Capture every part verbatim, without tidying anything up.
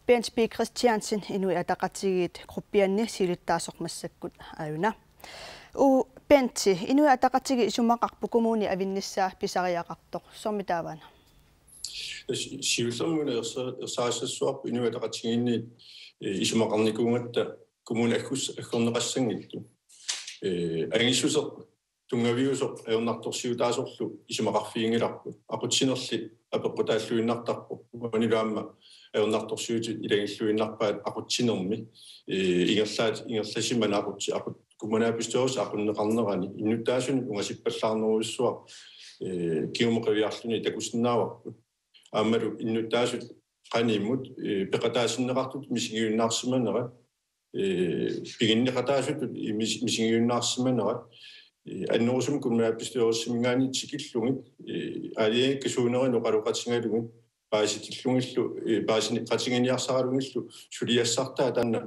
Bent B. Christiansen, Inuit Ataqatigiit gruppianni siulittaasoq massakkut aajuna. Uu, Bent, Inuit Ataqatigiit isumaqarput kommunip avinnissaa pisariaqartoq. Soormi taava? Si-, siullermik una ersa-, ersarissassuarput Inuit Ataqatigiinni, eh, isumaqarnikuugatta kommuni aggus-, aggorneqassanngitsoq. Eh, angissuseq tunngaviusoq ajornartorsiutaasorlu isumaqarfiginngilarput. Aqutsinerli apeqqutaalluinnartarpoq. Uanilu aamma ajornartorsiutit ilagilluinnarpaat aqutsinermi, eh, ingerlaat-, ingerlasimaneq aqutsi-, aqut-, kommunalbestyrelse aqunneqarnerani innuttaasunut ungasippallaarnerujussuaq, eh, kingumut qiviarluni takusinnaavarput. Aammalu innuttaasut qanimut, eh, peqataasinneqartut misigiunnaarsimanerat, eh, piginneqataasutut mis-, misigiunnaarsimanerat, eh, annerusumik kommunalbestyrelsiminngaanniit tikillugit, eh, aalajangikkasuunerinut oqaloqatigalugit paasitillugillu, eh, paasineqatigiinniarsaralugillu suliassartaa taanna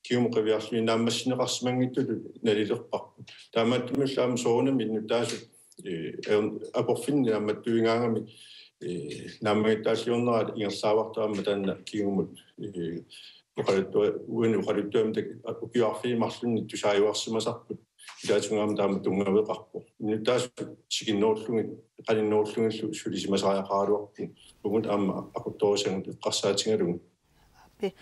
kingumut qiviarluni naammassineqarsimanngitsutut nalilerparput. Taamaattumillu aamma soorunami innuttaasut, eh, aam-, aporfinni naammattuigaangami, eh, naammagittaalliornerat ingerlaavarput aamma taanna kingumut, eh, oqaluttua-, uani oqaluttuami tak-, ukiorarfiit marlunnik tusaajuarsimasarput. Ilaatigut aamma taama tunngaveqarpoq. Innuttaasut tikinnerullugit, qaninnerullugillu sulisimasariaqaraluarput. Uagut aamma aquttorisagut eqqarsaatigalugit. Aappi.